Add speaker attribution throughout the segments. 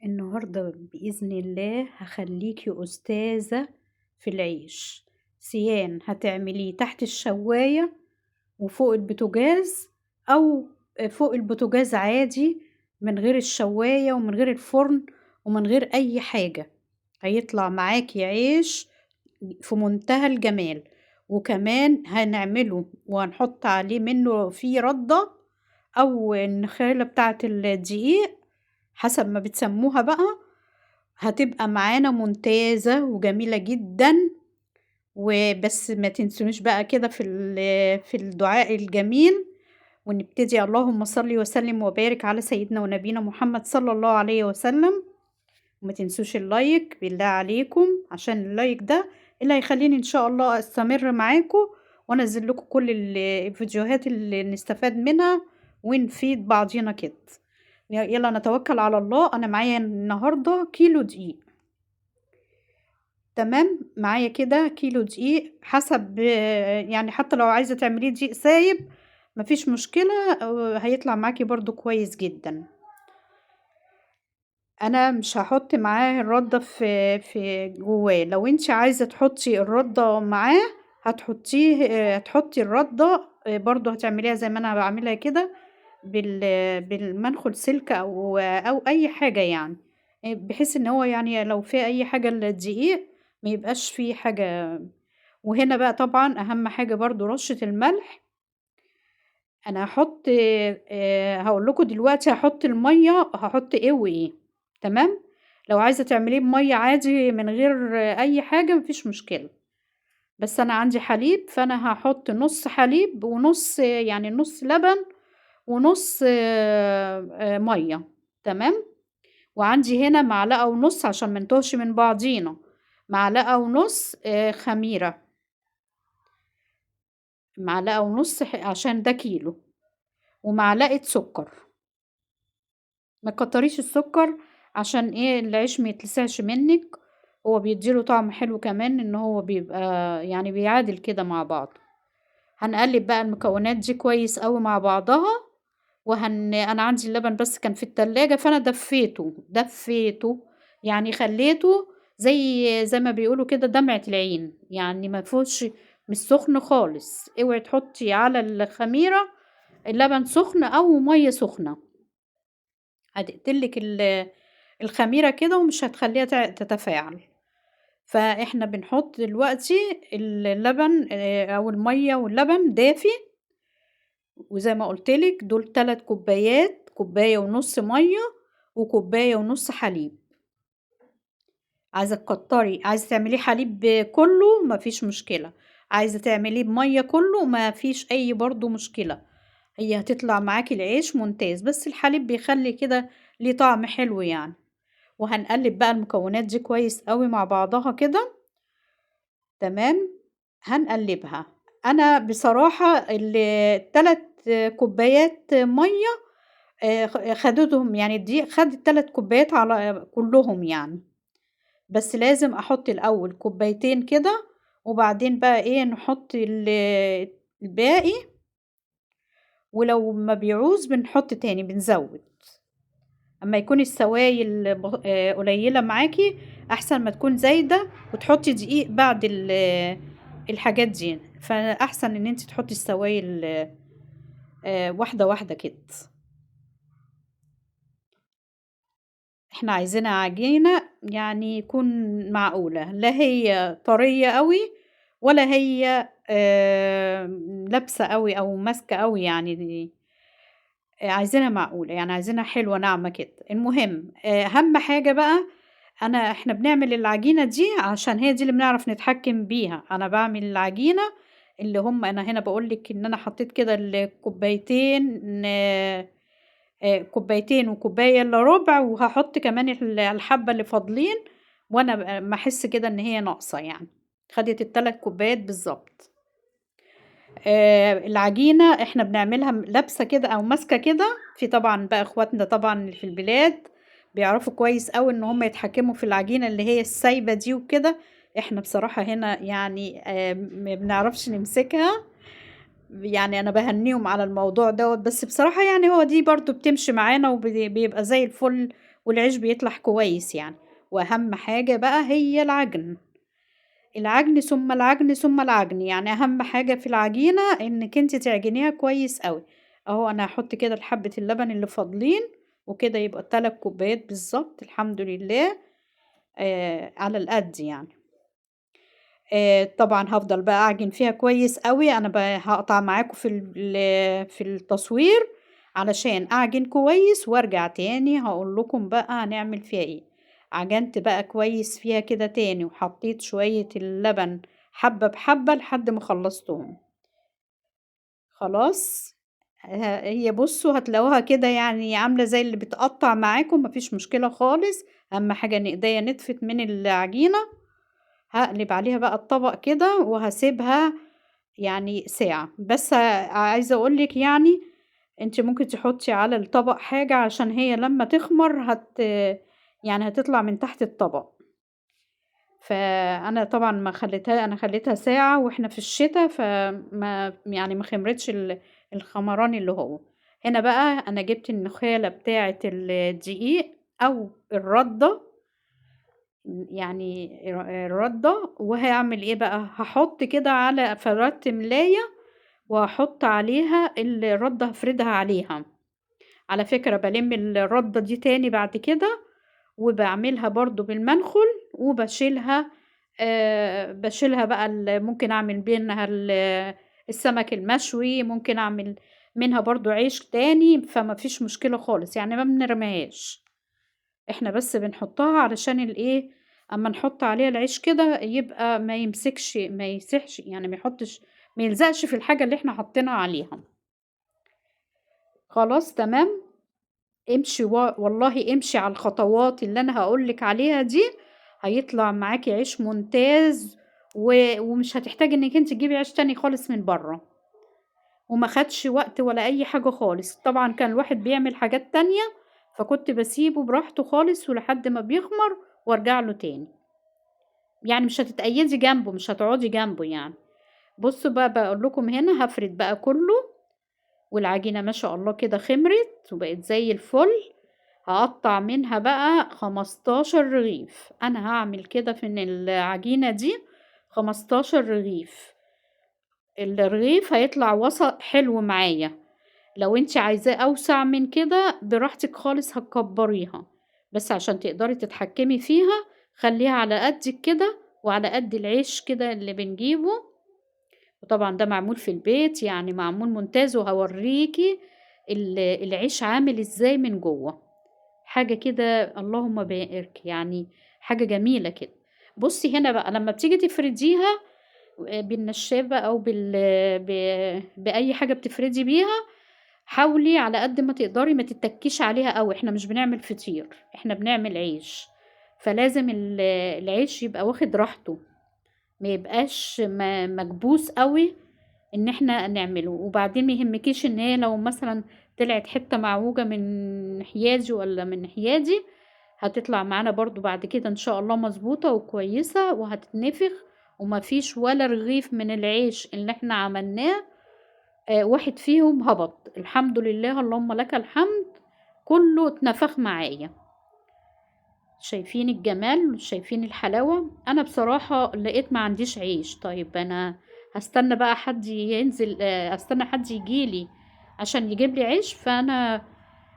Speaker 1: النهاردة بإذن الله هخليكي أستاذة في العيش. سيان هتعمليه تحت الشواية وفوق البوتاجاز، أو فوق البوتاجاز عادي من غير الشواية ومن غير الفرن ومن غير أي حاجة. هيطلع معاكي عيش في منتهى الجمال. وكمان هنعمله وهنحط عليه منه فيه ردة أو النخالة بتاعة الدقيق حسب ما بتسموها بقى، هتبقى معانا ممتازة وجميلة جدا. وبس ما تنسونيش بقى كده في الدعاء الجميل، ونبتدي اللهم صل وسلم وبارك على سيدنا ونبينا محمد صلى الله عليه وسلم. وما تنسوش ال like بالله عليكم، عشان ال like ده اللي هيخليني ان شاء الله استمر معاكم وانزل لكم كل الفيديوهات اللي نستفاد منها ونفيد بعضينا كده. يلا نتوكل على الله. انا معايا النهارده كيلو دقيق، تمام؟ معايا كده كيلو دقيق، حسب يعني حتى لو عايزه تعمليه دقيق سايب مفيش مشكله، هيطلع معاكي برضو كويس جدا. انا مش هحط معاه الردة في جواه. لو انت عايزه تحطي الردة معاه هتحطي الردة برضو، هتعمليها زي ما انا بعملها كده بالمنخل سلك او اي حاجة يعني، بحيث ان هو يعني لو في اي حاجة للدقيق ما يبقاش فيه حاجة. وهنا بقى طبعا اهم حاجة برضو رشه الملح. انا هقول لكم دلوقتي هحط المية، هحط ايه وايه، تمام؟ لو عايزه تعمليه بميه عادي من غير اي حاجة مفيش مشكلة، بس انا عندي حليب فانا هحط نص حليب ونص، يعني نص لبن ونص مية، تمام؟ وعندي هنا معلقه ونص عشان ما نتوهش من بعضينا، معلقه ونص خميره، معلقه ونص عشان ده كيلو، ومعلقة سكر. ما تكتريش السكر عشان ايه العيش ما يتلسعش منك، هو بيديله طعم حلو كمان، ان هو بيبقى يعني بيعادل كده مع بعض. هنقلب بقى المكونات دي كويس قوي مع بعضها. انا عندي اللبن بس كان في التلاجة فانا دفيته يعني خليته زي ما بيقولوا كده دمعة العين، يعني ما فيهوش، مش سخن خالص. اوعي تحطي على الخميرة اللبن سخن او مية سخنة، هتقتلك الخميرة كده ومش هتخليها تتفاعل. فاحنا بنحط دلوقتي اللبن، او المية واللبن دافي، وزي ما قلتلك دول 3 كوبايات، كوباية ونص مية وكوباية ونص حليب. عايزة تكتري، عايزة تعمليه حليب كله مفيش مشكلة، عايزة تعمليه بمية كله مفيش أي برضو مشكلة، هي هتطلع معاكي العيش ممتاز، بس الحليب بيخلي كده ليه طعم حلو يعني. وهنقلب بقى المكونات دي كويس قوي مع بعضها كده، تمام؟ هنقلبها. انا بصراحة التلات كوبايات مية، خدتهم يعني الدقيق خد التلات كوبايات على كلهم يعني، بس لازم احط الاول كوبايتين كده، وبعدين بقى ايه نحط الباقي، ولو ما بيعوز بنحط تاني، بنزود. اما يكون السوائل قليلة معاكي احسن ما تكون زايدة وتحطي دقيق بعد الحاجات دي، فاحسن ان انت تحطي السوائل، واحدة واحدة كده. احنا عايزينها عجينة يعني يكون معقولة، لا هي طرية قوي ولا هي لابسة قوي او ماسكة قوي، يعني دي عايزينها معقولة، يعني عايزينها حلوة ناعمة كده. المهم، اهم حاجة بقى، احنا بنعمل العجينة دي عشان هي دي اللي بنعرف نتحكم بيها. انا بعمل العجينة اللي هم، انا هنا بقولك ان انا حطيت كده الكوبايتين، كوبايتين وكوباية الا ربع، وهحط كمان الحبة اللي فاضلين، وانا ما احس كده ان هي ناقصة يعني. خدت التلات كوبايات بالظبط. العجينة احنا بنعملها لابسة كده او ماسكة كده. في طبعا بقى اخواتنا طبعا اللي في البلاد بيعرفوا كويس قوي ان هم يتحكموا في العجينة اللي هي السايبة دي وكده. احنا بصراحة هنا ما بنعرفش نمسكها، انا بهنيهم على الموضوع دوت، بس بصراحة هو دي برضو بتمشي معانا وبيبقى زي الفل، والعيش بيطلع كويس يعني. واهم حاجة بقى هي العجن، العجن ثم العجن ثم العجن، يعني اهم حاجة في العجينة انك انت تعجنيها كويس قوي. اهو انا هحط كده حبة اللبن اللي فاضلين، وكده يبقى 3 كوبايات بالظبط الحمد لله، على القد يعني. طبعا هفضل بقى اعجن فيها كويس قوي. انا هقطع معاكم في التصوير علشان اعجن كويس وارجع تاني هقول لكم بقى هنعمل فيها ايه. عجنت بقى كويس فيها كده تاني، وحطيت شوية اللبن حبة بحبة لحد ما خلصتهم خلاص. هي بصوا هتلاقوها كده عاملة زي اللي بتقطع معاكم، مفيش مشكلة خالص. اهم حاجة ان ايديا نطفت من العجينة. هقلب عليها بقى الطبق كده وهسيبها ساعة بس. عايزة اقولك انت ممكن تحطي على الطبق حاجة عشان هي لما تخمر هتطلع من تحت الطبق. فانا طبعا ما خليتها، انا خليتها ساعة واحنا في الشتاء، فما ما خمرتش الخمران اللي هو هنا بقى. انا جبت النخالة بتاعة الدقيق او الردة، يعني الردة، وهعمل ايه بقى؟ هحط كده على فردت ملاية وهحط عليها الردة، هفردها عليها. على فكرة بلم الردة دي تاني بعد كده، وبعملها برضو بالمنخل وبشيلها، بشيلها بقى ممكن اعمل بينها السمك المشوي، ممكن اعمل منها برضو عيش تاني، فما فيش مشكلة خالص، ما بنرميهاش، احنا بس بنحطها علشان اما نحط عليها العيش كده يبقى ما يمسكش، ما يسحش، يعني ما يحطش، ما يلزقش في الحاجة اللي احنا حاطينها عليها. خلاص تمام. امشي والله امشي على الخطوات اللي انا هقولك عليها دي، هيطلع معاكي عيش ممتاز، ومش هتحتاجي انك انت تجيبي عيش تاني خالص من بره، وما خدش وقت ولا اي حاجة خالص. طبعا كان الواحد بيعمل حاجات تانية، فكنت بسيبه براحته خالص ولحد ما بيخمر وارجع له تاني، مش هتتأيدي جنبه، مش هتقعدي جنبه. بصوا بقى بقول لكم هنا هفرد بقى كله، والعجينة ما شاء الله كده خمرت وبقت زي الفل. هقطع منها بقى 15 رغيف، انا هعمل كده في العجينة دي 15 رغيف. الرغيف هيطلع وسط حلو معايا، لو انت عايزاه اوسع من كده براحتك خالص هتكبريها، بس عشان تقدري تتحكمي فيها خليها على قدك كده وعلى قد العيش كده اللي بنجيبه. وطبعا ده معمول في البيت، معمول ممتاز، وهوريكي العيش عامل ازاي من جوه، حاجة كده اللهم بارك، حاجة جميلة كده. بصي هنا بقى لما بتيجي تفرديها بالنشابة أو بأي حاجة بتفردي بيها، حاولي على قد ما تقدري ما تتكيش عليها قوي. احنا مش بنعمل فطير، احنا بنعمل عيش، فلازم العيش يبقى واخد راحته، ما يبقاش مكبوس قوي ان احنا نعمله. وبعدين ما يهمكيش ان هي لو مثلا طلعت حتة معوجة من حيازي ولا من حيازي، هتطلع معانا برضو بعد كده ان شاء الله مظبوطة وكويسة وهتتنفخ، وما فيش ولا رغيف من العيش اللي احنا عملناه، واحد فيهم هبط، الحمد لله اللهم لك الحمد، كله اتنفخ معايا. شايفين الجمال، شايفين الحلاوة. انا بصراحة لقيت ما عنديش عيش، طيب انا هستنى بقى حد ينزل، استنى حد يجيلي عشان يجيب لي عيش، فانا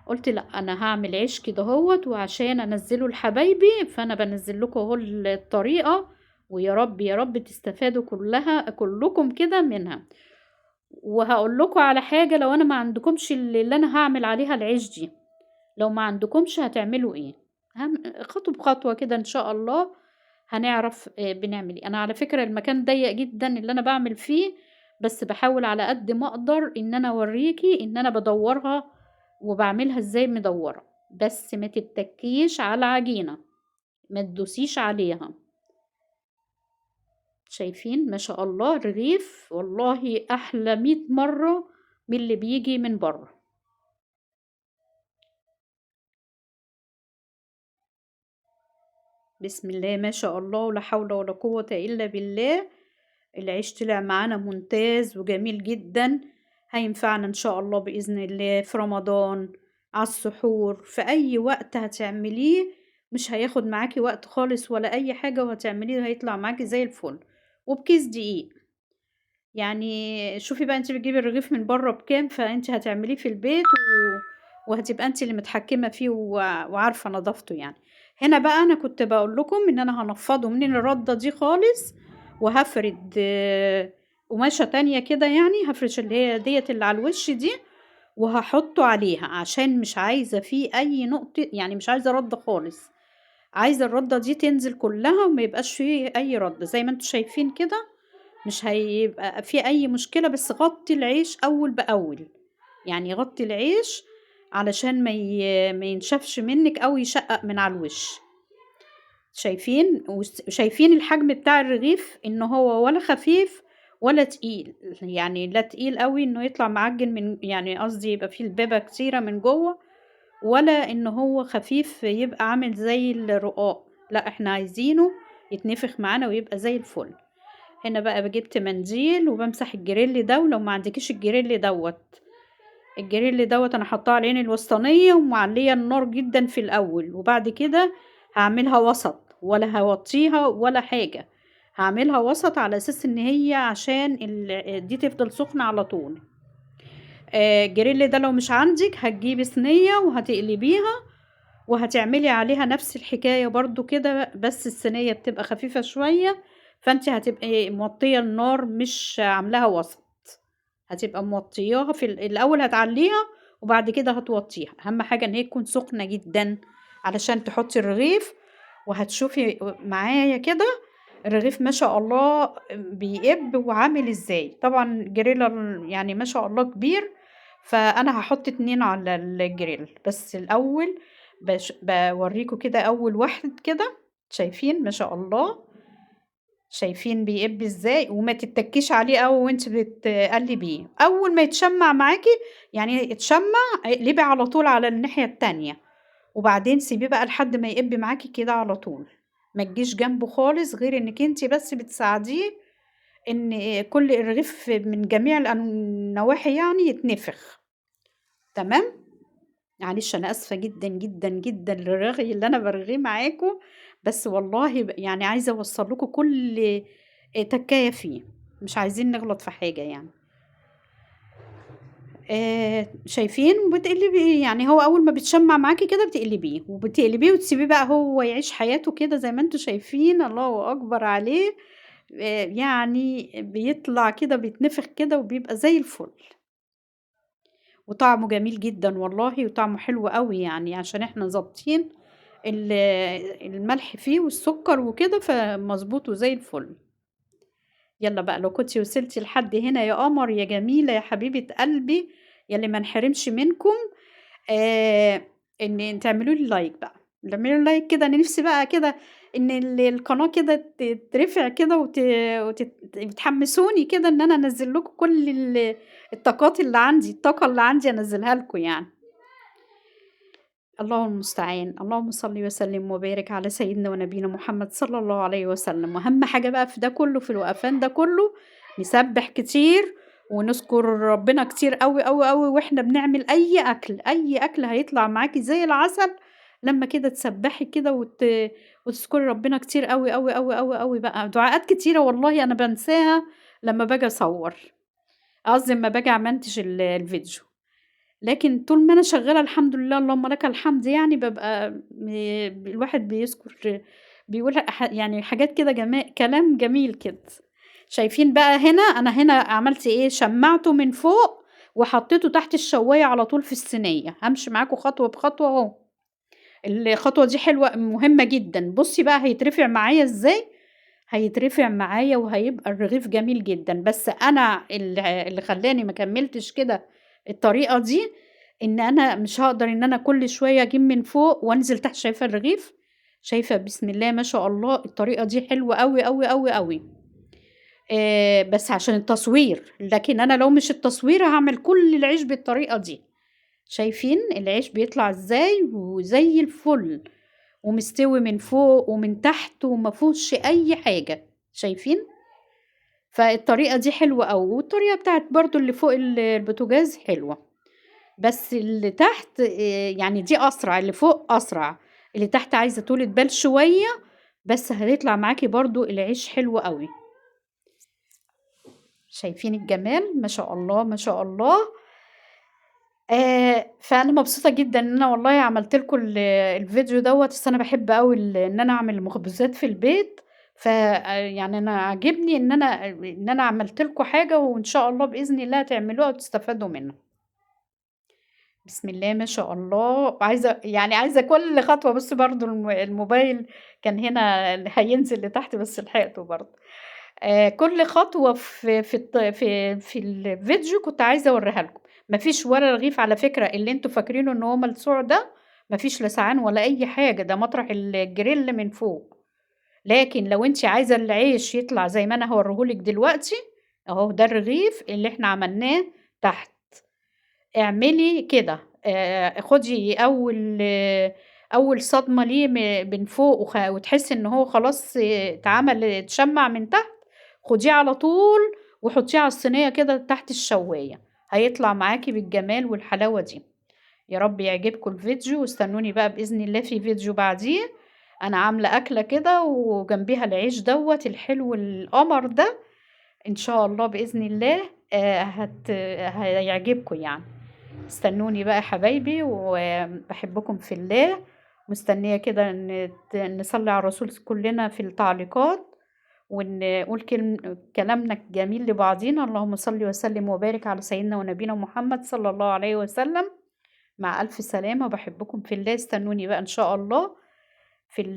Speaker 1: قلت لا انا هعمل عيش كده اهوت وعشان انزله لحبايبي، فانا بنزل لكم اهو الطريقة، ويا رب يا رب تستفادوا كلكم كده منها. وهقول لكم على حاجة، لو انا ما عندكمش اللي انا هعمل عليها العيش دي، لو ما عندكمش هتعملوا ايه؟ خطوة بخطوة كده ان شاء الله هنعرف، بنعمل ايه. انا على فكرة المكان ضيق جدا اللي انا بعمل فيه، بس بحاول على قد ما اقدر ان انا اوريكي ان انا بدورها وبعملها ازاي مدورة، بس ما تتكيش على العجينة، ما تدوسيش عليها. شايفين ما شاء الله الرغيف والله احلى 100 مرة من اللي بيجي من بره. بسم الله ما شاء الله ولا حول ولا قوة إلا بالله. العيش طلع معانا ممتاز وجميل جدا، هينفعنا إن شاء الله بإذن الله في رمضان، على السحور، في أي وقت هتعمليه مش هياخد معاكِ وقت خالص ولا أي حاجة، وهتعمليه هيطلع معاكِ زي الفل، وبكيس دقيق. يعني شوفي بقى أنتِ بتجيبي الرغيف من برّه بكام، فأنتِ هتعمليه في البيت وهتبقى أنتِ اللي متحكمة فيه وعارفة نضافته يعني. هنا بقى أنا كنت باقول لكم إن أنا هانفّضه من الردة دي خالص، وهافرد قماشة تانية كده يعني، هافرش اللي هي ديّة اللي على الوش دي، وهاحطه عليها عشان مش عايزة فيه أي نقطة، يعني مش عايزة ردة خالص، عايزة الردة دي تنزل كلها وما يبقاش فيه أي ردة، زي ما انتم شايفين كده مش هيبقى فيه أي مشكلة. بس غطي العيش أول بأول، يعني غطي العيش علشان ما ينشفش منك أو يشقق من على الوش. شايفين؟ شايفين الحجم بتاع الرغيف إن هو ولا خفيف ولا تقيل، يعني لا تقيل قوي إنه يطلع معجن من، يعني قصدي يبقى فيه لبابة كتيرة من جوه، ولا إن هو خفيف يبقى عامل زي الرقاق، لا إحنا عايزينه يتنفخ معانا ويبقى زي الفل. هنا بقى جبت منديل وبمسح الجريل ده، ولو ما عندكيش الجريل دوت، الجريل دوت انا حطاه على العين الوسطانية ومعلية النار جدا في الاول، وبعد كده هعملها وسط، ولا هوطيها ولا حاجة، هعملها وسط على اساس ان هي عشان دي تفضل سخنة على طول. الجريل ده لو مش عندك هتجيبي صينية وهتقلبيها وهتعملي عليها نفس الحكاية برضو كده، بس الصينية بتبقى خفيفة شوية، فانت هتبقي موطية النار مش عاملاها وسط، هتبقى موطياها في الأول، هتعليها وبعد كده هتوطيها. أهم حاجة إن هي تكون سخنة جدا علشان تحطي الرغيف، وهتشوفي معايا كده الرغيف ما شاء الله بيقب وعامل ازاي. طبعا جريلر يعني ما شاء الله كبير، فأنا هحط 2 على الجريل، بس الأول بوريكم كده أول واحد كده، شايفين ما شاء الله، شايفين بيقب ازاي، وما تتكيش عليه قوي وانت بتقلبيه. اول ما يتشمع معاكي، يعني يتشمع، اقلبي على طول على الناحية التانية، وبعدين سيبيه بقى لحد ما يقب معاكي كده على طول، ما تجيش جنبه خالص غير انك انت بس بتساعديه ان كل الرغيف من جميع النواحي يعني يتنفخ. تمام؟ معلش انا اسفه جدا جدا جدا للرغي اللي انا برغيه معاكم، بس والله عايزه اوصل لكم كل تكايه فيه، مش عايزين نغلط في حاجه يعني. شايفين؟ وبتقلبيه، يعني هو اول ما بيتشمع معاكي كده بتقلبيه، وبتقلبيه وتسيبيه بقى هو يعيش حياته كده زي ما انتم شايفين، الله اكبر عليه. بيطلع كده بيتنفخ كده وبيبقى زي الفل، وطعمه جميل جدا والله، وطعمه حلو قوي عشان احنا ظابطين الملح فيه والسكر وكده، فمظبوط وزي الفل. يلا بقى لو كنتي وصلتي لحد هنا يا قمر يا جميلة يا حبيبة قلبي يا اللي ما نحرمش منكم، ان تعملوا لي لايك بقى، تعملوا لي لايك كده. انا نفسي بقى كده ان القناة كده تترفع كده وتحمسوني كده ان انا انزل لكم كل الطاقات اللي عندي، الطاقة اللي عندي انزلها لكم يعني. الله المستعان. اللهم صل وسلم وبارك على سيدنا ونبينا محمد صلى الله عليه وسلم. واهم حاجة بقى في ده كله، في الوقفان ده كله، نسبح كتير ونذكر ربنا كتير قوي قوي قوي واحنا بنعمل اي اكل. اي اكل هيطلع معاكي زي العسل لما كده تسبحي كده وتذكري ربنا كتير قوي قوي قوي قوي قوي بقى. دعاءات كتيرة والله انا بنساها لما باجي اصور، قصدي لما باجي امنتج الفيديو، لكن طول ما انا شغاله الحمد لله اللهم لك الحمد، ببقى الواحد بيذكر، بيقول حاجات كده كلام جميل كده. شايفين بقى هنا انا هنا عملت ايه؟ شمعته من فوق وحطيته تحت الشوايه على طول في الصينيه. همشي معاكم خطوه بخطوه اهو. الخطوه دي حلوه مهمه جدا. بصي بقى هيترفع معايا ازاي، هيترفع معايا وهيبقى الرغيف جميل جدا. بس انا اللي خلاني ما كملتش كده الطريقه دي ان انا مش هقدر ان انا كل شويه اجيب من فوق وانزل تحت. شايفه الرغيف؟ شايفه بسم الله ما شاء الله. الطريقه دي حلوه قوي قوي قوي قوي، بس عشان التصوير، لكن انا لو مش التصوير هعمل كل العيش بالطريقه دي. شايفين العيش بيطلع ازاي؟ وزي الفل ومستوي من فوق ومن تحت وما فيهوش اي حاجه. شايفين؟ فالطريقه دي حلوه قوي، والطريقه بتاعت برضو اللي فوق البوتاجاز حلوه. بس اللي تحت يعني دي أسرع، اللي فوق أسرع، اللي تحت عايزة طولة بال شوية، بس هيطلع معاكي برضو العيش حلو قوي. شايفين الجمال؟ ما شاء الله ما شاء الله. فأنا مبسوطة جداً إن أنا والله عملت لكم الفيديو دوت. بس أنا بحب قوي إن أنا أعمل مخبوزات في البيت، أنا عاجبني إن أنا عملت لكم حاجة، وإن شاء الله بإذن الله تعملوها وتستفادوا منها. بسم الله ما شاء الله. عايزة كل خطوة. بصوا برضو الموبايل كان هنا هينزل لتحت بس لحقته برضو. كل خطوة في الفيديو كنت عايزة أوريها لكم. مفيش ولا رغيف على فكرة اللي انتوا فاكرينه إن هو ملسوع ده، مفيش لسعان ولا أي حاجة، ده مطرح الجريل من فوق. لكن لو انت عايزة العيش يطلع زي ما أنا هوريهولك دلوقتي أهو، ده الرغيف اللي احنا عملناه تحت. اعملي كده، خدي أول صدمة ليه من فوق وتحسي إن هو خلاص اتشمع من تحت، خديه على طول وحطيه على الصينية كده تحت الشواية، هيطلع معاكي بالجمال والحلاوة دي. يا رب يعجبكم الفيديو، واستنوني بقى بإذن الله في فيديو بعديه. أنا عاملة أكلة كده وجنبيها العيش دوت الحلو القمر ده، إن شاء الله بإذن الله، هيعجبكم. استنوني بقى يا حبايبي، وبحبكم في الله. مستنية كده نصلي على الرسول كلنا في التعليقات، ونقول كلامنا الجميل لبعضينا. اللهم صل وسلم وبارك على سيدنا ونبينا محمد صلى الله عليه وسلم. مع ألف سلامة، وبحبكم في الله. استنوني بقى إن شاء الله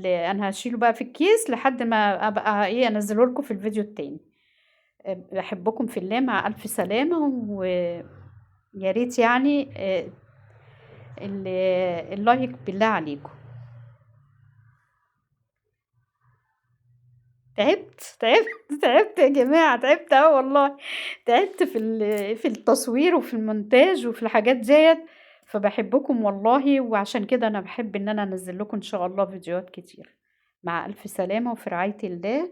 Speaker 1: أنا هشيله بقى في الكيس لحد ما أبقى أنزله لكم في الفيديو التاني. بحبكم في الله، مع ألف سلامة. ويا ريت اللايك بالله عليكم. تعبت، تعبت، تعبت يا جماعة، تعبت أوي والله، تعبت في التصوير وفي المونتاج وفي الحاجات ديت. فبحبكم والله، وعشان كده أنا بحب إن أنا أنزل لكم إن شاء الله فيديوهات كتير. مع ألف سلامة وفي رعاية الله.